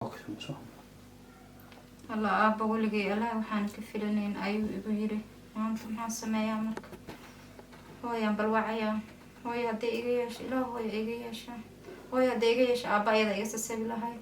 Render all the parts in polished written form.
So. Allah aabba, weligay Allah waxaan ka filanayn ayuu igu yiri. Maanta maxaan sameeyaa marka? Hooyaan bal wacayaa. Hooyo hadday iga yeesho, ilaah hooyo iga yeesha. Hooyo hadday iga yeesho, aabba ayada iga sasabi lahay.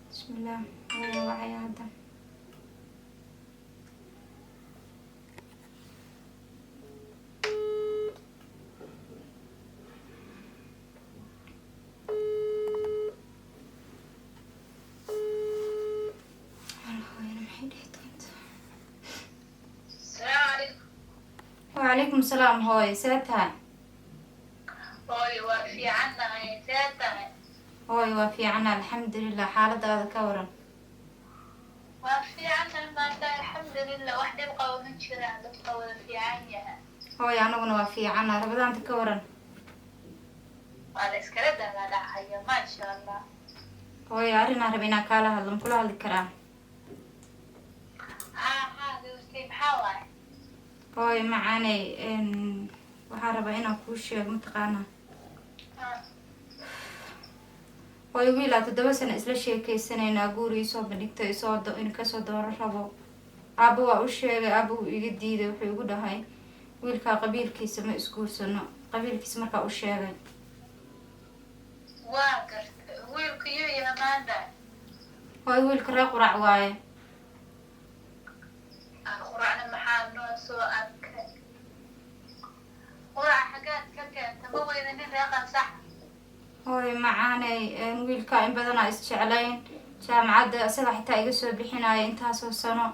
Bismillaah, hooyaan wacayaa hadda. Hooyana maxay dhihi doontaa? Asalaamu calaykum. Wacalaykum salaam hooyo, see tahay? Hooyo, waa fiicannahay, see tahay? Hooyo, waa fiicana, alxamdulilah. Xaaladaada ka waran? Waa fiicannahay maanta, alxamdulilah. Wax dhib qabo ma jiraan, dadka wada fiican yahay. Hooyo, anaguna waa fiicana. Rabadaanta ka waran? Waa la iskala dagaadhacaya, maasha Allah. Hooyo, arrinaan raba inaan kaala hadlo, ma kula hadli karaa? Haa haa, gabartay, maxaa waaye? Hooyo macaaney, waxaan rabaa inaan kuu sheego, mataqaanaa. Hooyo, wiilaa 7 sano isla sheekeysanaynaa, guuri isoo bandhigtay, isoo in kasoo dooro rabo. Aabba waa u sheegay, aabba wuu iga diiday. Wuxuu igu dhahay wiilkaa qabiilkiisa ma isguursano, qabiilkiisa markaa u sheegay. Waa gartay. Wiilku yuu yahay maanta? Hooyo, wiilka ree Qurac waaye. Ah, Quracna maxaa noo soo arkay? Qurac xaggaad ka keenta? Ma weyda nin reeqan sax? Hooyo macaaney, wiilkaa in badanaa isjeclayn, jaamacadda isaga xitaa iga soo bixinaya. Intaasoo sano,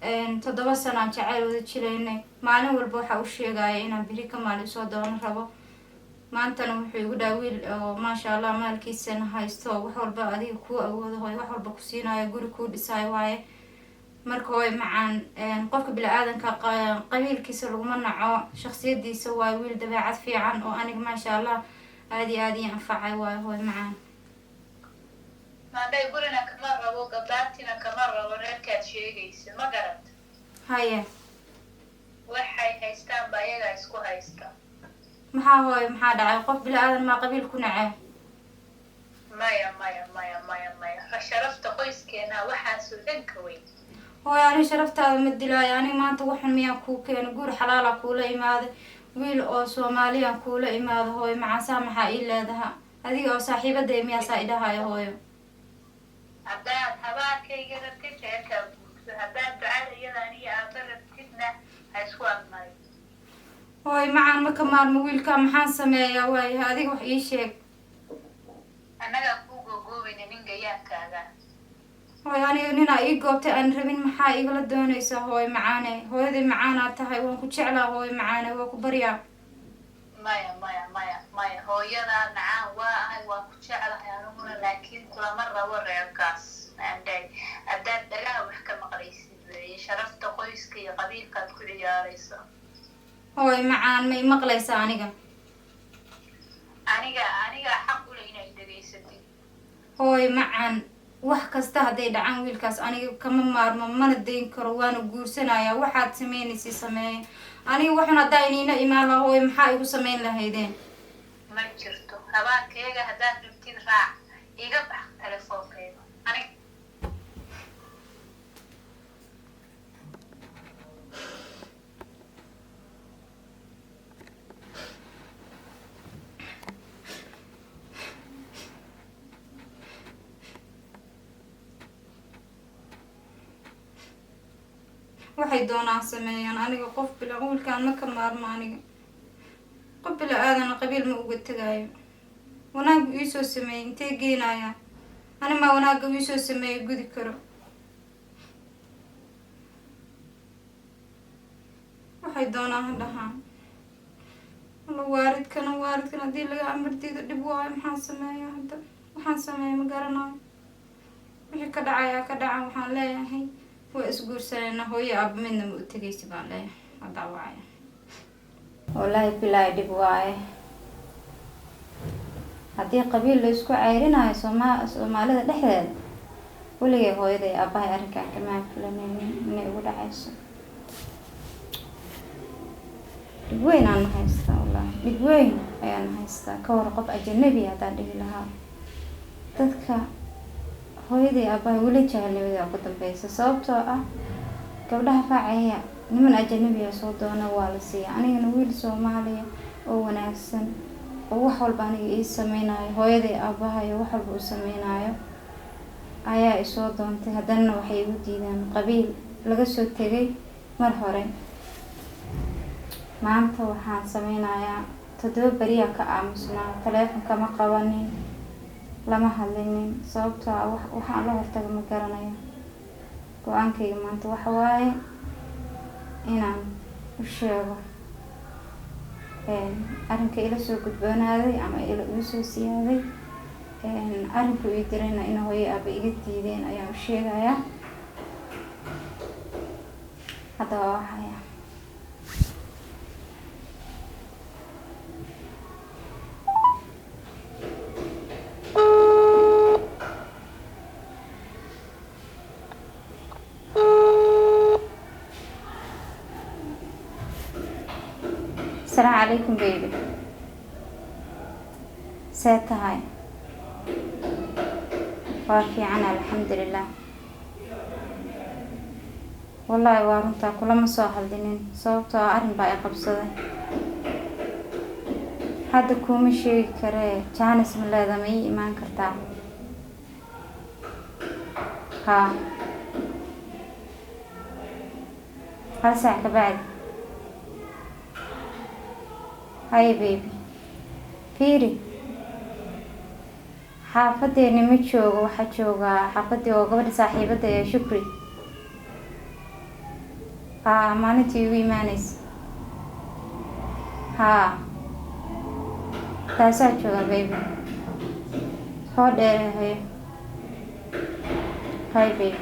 7 sano aan jacayl wada jilaynay. Maalin walba waxaa u sheegaya inaan beri ka maalin soo doono rabo. Maantana wuxuu igu dhaha wiil oo maasha Allah maalkiisana haysto, wax walba adiga kuu awoodo hooyo, wax walba ku siinayo, guri kuu dhisaayo waaye. Marka hooyo macaan, qofka bini-aadanka qabiilkiisa laguma naco, shaksiyadiisa waaye. Wiil dabeecad fiican oo aniga maasha Allah aada iyo aada ii anfacay waayo, hooyo macaan. Maandhay, gurina kama rabo, gabaatina kama rabo reerkaad sheegaysa, ma garat? Haye. Waxay haystaan ba ayagaa isku haysta. Maxaa hooyo, maxaa dhacay? Qof bini-aadan maa qabiil ku nacee? Maya maya maya maya maya, sharafta qoyskeena waxaasoo dhan ka weyn. Hooyo, ani sharaftaada ma dilaayo. Aniga maanta waxun miyaan kuu keeno? Guur xalaala kuula imaaday, wiil oo Soomaaliyaan kuula imaado. Hooyo macaansaa, maxaa ii leedaha? Adiga oo saaxiibaday miyaasaa idhahayo, hooyo? Haddaad habaarkayga rabtid, reerkaa guurso. Haddaad ducada iyada aniga aaba rabtidna, ha isku agmarin. Hooyo macaan, ma ka maarmo wiilkaa, maxaan sameeyaa? Waayahay, adiga wax ii sheeg. Annagaa kuu googoobayna nin gayaankaaga. Hooyo, aniga ninaa ii goobtay aan rabin, maxaa igala doonaysaa? Hooyo macaane, hooyaday macaanaa tahay, waan ku jeclaa. Hooyo macaane, waa ku baryaa. Maya maya maya maya, hooyadaa macaan waa ahay, waa ku jeclahay aniguna, laakiin kulama rabo reerkaas. Maandhay, haddaad dhagaha wax ka maqlaysid weeye, sharafta qoyska iyo qabiilkaad ku ciyaarayso. Hooyo macaan, ma i maqlaysaa aniga? Aniga xaq u leh inay dhegaysatid. Hooyo macaan, wax kasta hadday dhacaan, wiilkaas aniga kama maarmo, mana dayn karo, waana guursanayaa. Waxaad sameynaysa sameeya. Aniga waxun haddaa iniina imaan laha, hooyo, maxaa igu samayn lahaydeen? Ma jirto. Habaarkayga haddaad rabtid raac, iga bax telefoonkayga aniga. Waxay doonaan sameeyaan. Aniga qof bila wiilkaan ma ka maarmo. Aniga qof bila aadana qabiil ma uga tegaayo. Wanaaggu iisoo sameeyey intee geenayaa? Ani maa wanaagga iisoo sameeyey gudi karo? Waxay doonaan ha dhahaan. Alla waaridkana, waaridkan haddii laga amar diido dhib waayo. Maxaan sameeyaa hadda? Waxaan sameeya ma garanayo. Wixii ka dhacayaa ka dhaca. Waxaan leeyahay waa isguursanayna. Hooyo, aaba midna ma u tegaysi baan leeyahay. Haddaa wacaya. Wallaahi bilaahi, dhib waaye haddii qabiil la isku cayrinayo Soomaalida dhexdeeda. Weligay hooyaday aabahay arrinkan kamaan filanaynin inay ugu dhacayso. Dhib weyn aan haystaa, wallaahi dhib weyn ayaan haystaa. Ka war qof ajanabi haddaan dhihi lahaa dadka. Hooyadii aabbahay weli jaahilnimadii ku dambeysa, sababtoo ah gabdhaha faacaya niman ajanabiya soo doona waa la siiya. Anigana wiil Soomaaliya oo wanaagsan oo wax walba aniga ii sameynayo, hooyadii aabbahay wax walba u sameynayo ayaa isoo doontay. Haddana waxay igu diidaan qabiil laga soo tegay mar hore. Maanta waxaan sameynayaa 7 beriyaa ka aamusnaa, taleefonka ma qabanin, lama hadlinin, sababtoo ah waxaan la hortaga ma garanayo. Go-aankayga maanta waxa waaye inaan u sheego arrinka ila soo gudboonaaday ama ila igu soo siyaaday, arrinku ii dirayna in hooyo aaba iga diideen ayaan u sheegayaa. Hadda waa waxaya. Asalaamu calaykum baby, see tahay? Waa fiican, alxamdulilah. Wallaahi waa runtaa, kulama soo hadlinin sababtoo ah arrin baa i qabsaday. Hadda kuuma sheegi karee, jaanis ma leeda? Ma ii imaan kartaa? Haa, hal saac ka bacdi. Haye baby, fiiri, xaafadeeni ma joogo, waxaa joogaa xaafadii oo gabadha saaxiibada ee Shukri. Haa, maalintii igu imaaneysa. Haa, taasaa joogaa baby, soo dheere. Haye hay baby,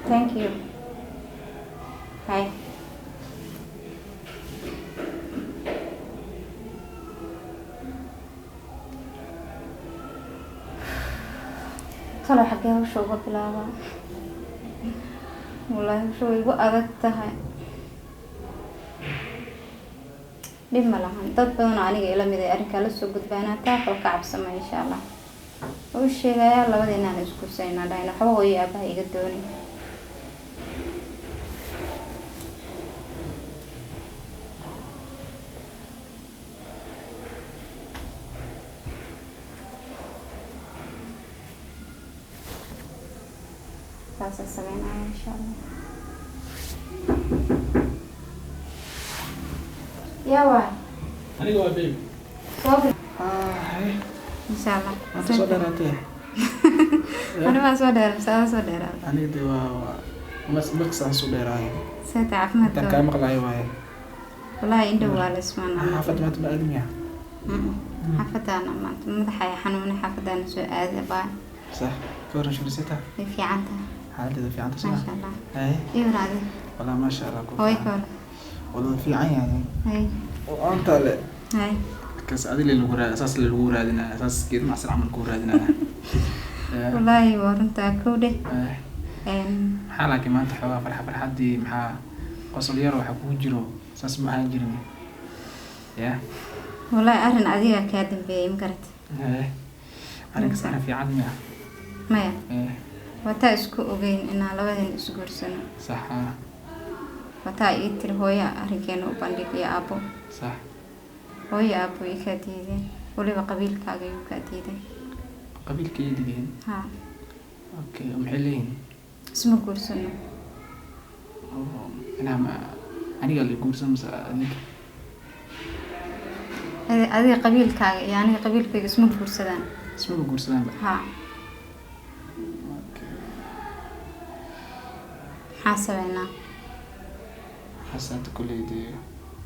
thank you. Hay talo, xaggee hawsha uga bilaabaa? Wallaahi hawsha way igu adag tahay. Dhib ma lahan, dad badan oo aniga ila mid ay arrinkaa lasoo gudbaanaa, taa waxba ka cabsamay. Insha Allah u sheegayaa labada inaan isguursanayna dhahayna, waxba hooyo aabaha iga doonay. Saasaan sameynaya insha Allah. Yaa waay? Aniga waa baby. Soo gal. Hay. Insha Allah. Maanta soo dheeraatee. Ani maa soo dheera mise adaa soo dheeraada? Aniga dee waa mas markasaan soo dheeraayo. Seeta caafimaadka? Intaan kaa maqlaayo waaye. Wallaahi indhow waa la ismaan. Xaafad maanta ma aadmiya? Xaafadaana maanta madaxa ay xanuunay, xaafadaana soo aada baa. Sax, ka waran shurisata? Way fiican tahay. Xaaladeeda fiicanta soo? Maasha Allah. Hay. Iyo waraade. Walaa maasha Allah ku. Hooy ka waran? Walaa fiican yahay. Hay. Oo anta le. Hay. Kaas adile lagu raad saas lagu raadinaya, saas geed macsan camal ku raadinaya. Wallaahi waa runtaa, kow dheh. Maxaa laakiin maanta xoogaa farxadii, maxaa qosol yar waxa kugu jiro, saas ma ahaan jirin ya. Wallaahi arrin adiga kaa dambeeyay, ma garat? Arrinkaas arrin fiican miya? Maya. Wataa isku ogeyn inaan labadeen isguursano. Sax ah. Wataa ii tiri hooyo arrinkeena u bandhig iyo aabbo. Sax. Hooyo aabbo ii kaa diideen, weliba qabiilkaaga igu kaa diiday. Qabiilkay diideen? Haa. Okay, maxay leeyihiin? Isma guursano. Oo inaa ma aniga la guursan mise adinka? Adiga qabiilkaaga iyo aniga qabiilkayga isma guursadaan. Ismaba guursadaanba? Haa. Okay. Maxaa sameynaa? Xasaata kolley dee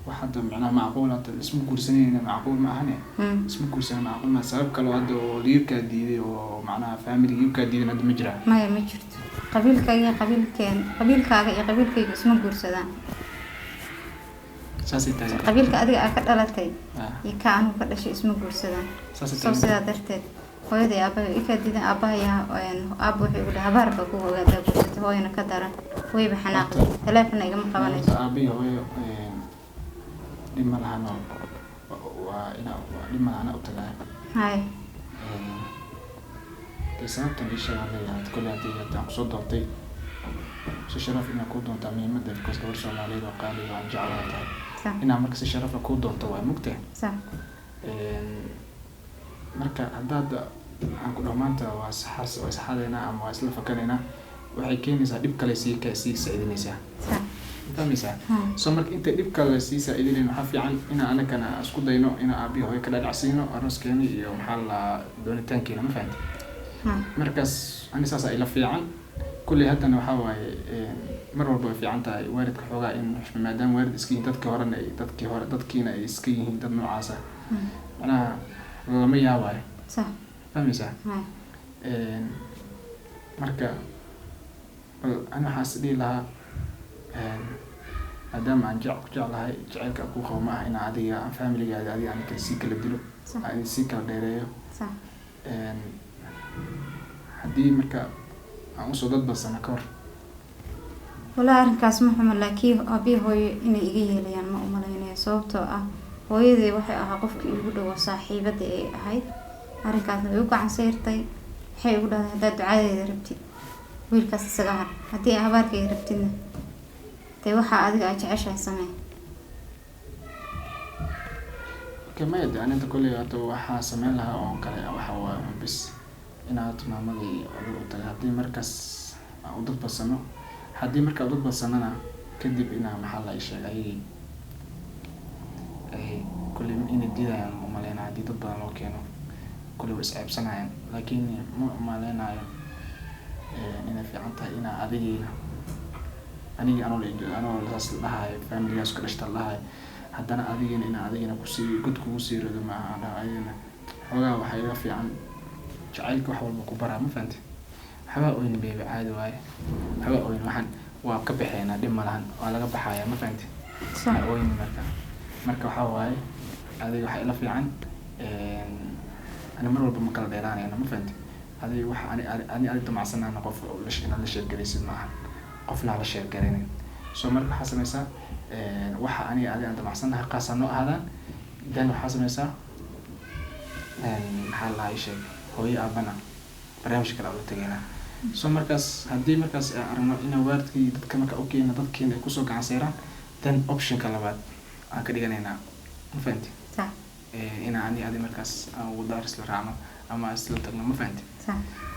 wax hadda macnaha macquul hadda isma guursanayna macquul ma ahane. Isma guursana macquul ma, sabab kaloo hadda oo liibkaa diiday oo macnaha family liibkaa diidan hadda ma jiraa? Maya, ma jirto. Qabiilkaaga iyo qabiilkeen, qabiilkaaga iyo qabiilkayga isma guursadaan. Saasay tahay. Qabiilka adiga aa ka dhalatay Ah, iyo ka anigu ka dhashay isma guursadaan. Saasay soo tahay. Sidaa darteed hooyada aabahay i kaa diidan. Aabahay aaba wuxuu igu dhahay habaar baa kugu ogaadaa guursatay, hooyana ka daran, wayba xanaaqday, taleefonna igama qabanayso. Horta aabihi hooyo dhib ma lahano, waa ina waa dhib ma lahana u tagaa. Hay. Dee sababtan ii sheegaan leeyahay kolley haddii haddaan kusoo doontay si sharaf inaa kuu doontaa muhiimadda, because gabar Soomaaliyeed oo qaali oo aan jeclahay tahay. Inaa marka si sharafa kuu doonto waa mugtahay. Marka haddaad aan ku dhaho maanta waa saxas, waa isxadeynaa ama waa isla fakanaynaa, waxay keenaysaa dhib kale sii ka sii saaidinaysaa. Ma fahmaysaa? Ha. So marka intay dhib kale sii saa-idinayn, waxaa fiican inaan anagana isku dayno inaan aabihi hooyo ka dhadhacsiino arooskeena iyo maxaa la doonitaankeena. Ma fahamtay? Ha. Markaas ani saas ila fiican kulley. Haddana waxaa waaye mar walba way fiican tahay waalidka xoogaa in xushmo, maadaama waalid iska yihiin dadkii horena ay dadkii hore dadkiina ay iska yihiin dad noocaas ah. Macnaha lama yaabayo. Fahmaysaa? Ha. Marka bal ani waxaan is dhihi lahaa, maadaama aan ku jeclahay, jaceylka aan kuu qabo ma aha inaan adiga aan familigaada adiga aan kala sii kala dilo, aan sii kala dheereeyo. Haddii marka aan usoo dad badsana ka hor. Walaahi arrinkaas ma xumo, laakiin aabbihi hooyo inay iga yeelayaan ma umalaynayo, sababtoo ah hooyadii waxay ahaa qofkii iigu dhow oo saaxiibada ay ahayd. Arrinkaasna way u gacan sayrtay. Waxay igu dhahday, haddaad ducadeeda rabtid wiilkaas isaga har, haddii ay habaarkayga rabtidna dee waxaa adiga aad jeceshahay samee. Okay, maya, de aninta kolley hadda waxaa sameyn lahaa oo kale waxa waaye un bis inaad maamadii adiga u tagay. Haddii markaas aan u dad badsano, haddii markaa u dad badsanana kadib inaa maxaa la ii sheegay ayagii ay kolley inay diidayaan ma umaleynaya. Haddii dad badan loo keeno kolley way isceebsanayaan, laakiin ma umaleynayo inay fiican tahay inaa adigiina anigii anoo anoo saas la dhahayo, familigaas ka dhashta la dhahayo, haddana adigiina inaa adigina kusii god kugu sii rido ma aha. Dhaho adigina xoogaa waxaa iga fiican jacaylka wax walba ku baraa. Ma fahantay? Waxba oyn baby, caadi waaye, waxba oyn. Waxaan waa ka baxeynaa, dhib ma lahan, waa laga baxayaa. Ma fahantay? Ha oynin. Marka waxaa waaye adiga waxaa ila fiican ani mar walba ma kala dheeraanayno. Ma fahantay? Adiga waxa ani ani damacsanaana qof inaad la sheergaraysid ma ahan, qofna ha la sheergaraynin. So marka waxaa sameysaa waxa aniga adiga aan damacsanahay qaas ha noo ahaadaan. Then waxaa sameysaa maxaa la ii sheeg hooyo aabana barnaamij kale aan ula tegaynaa. So markaas haddii markaas aan aragno inaan waalidkii dadka marka u keena dadkeena ay kusoo gacan seeraan, then optionka labaad aan ka dhiganaynaa. Ma fahanti? Inaan ani adi markaas aan wadaar isla raacno ama isla tagno. Ma fahanti?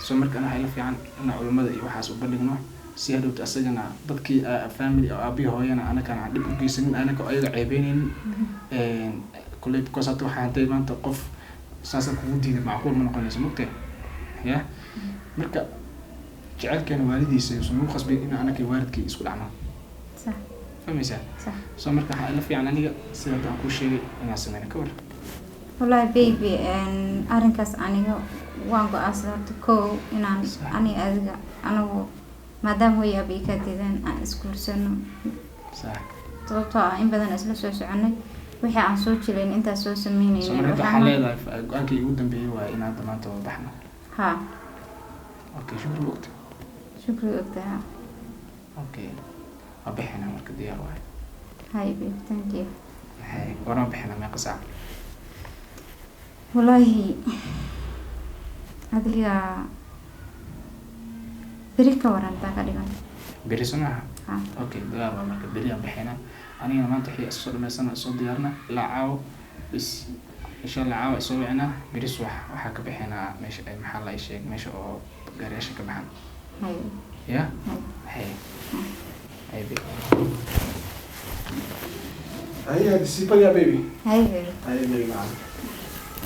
So marka ana waxaa ila fiican inaan culimada iyo waxaas u bandhigno si hadhowta asagana dadkii family oo aabbihi hooyana anakana aan dhib u geysanin, anaka ayaga ceebeyneynin kulley, because hadda waxaa hadday maanta qof saasa kugu diiday macquul ma noqonayso, mogtahay ya? Marka jecelkeena waalidiisa yuusan nagu khasbin in anaka waalidkii isku dhacno. Fahmaysaa? So marka waxaa ila fiican aniga sida hadda aan kuu sheegay inaan sameyno. Ka war? Wallaahi baby, arrinkaas aniga waan go-aansaday horta kow inaan ani adiga anigu maadaama hooyo aaba ii kaa diideen aan isguursano, sababtoo ah in badan isla soo soconay, wixii aan soo jilayn intaas soo So sameyneynay. Marka hadda waxaa leedahay go-aankii ugu dambeeyay waaye in hadda maanta wada baxno? Ha. Okay, Shukri ma ogta? Shukri ogtahay, ha. Okay, waa bixinaa marka, diyaar waaye. Hi babe, thank you. Maxay waraan bixinaa? Meeqa saac? Wallaahi adiga beri ka waran taa ka dhigan? Beri soo maaha? Ha. Okay, diyaar waa. Marka beri aan bixinaa. Anigana maanta wixii isoo dhamaysana isoo diyaarina ilaa caawo bis, insha Allah caawa isoo wicinaa. Beri subax waxaa ka bixinaa meesha ay maxaa la ii sheeg meesha oo gaariyaasha ka baxan. Hay. Ya. Hay. Hay hay baby. Haya, disciple baby. Hay baby. Haya baby macaan.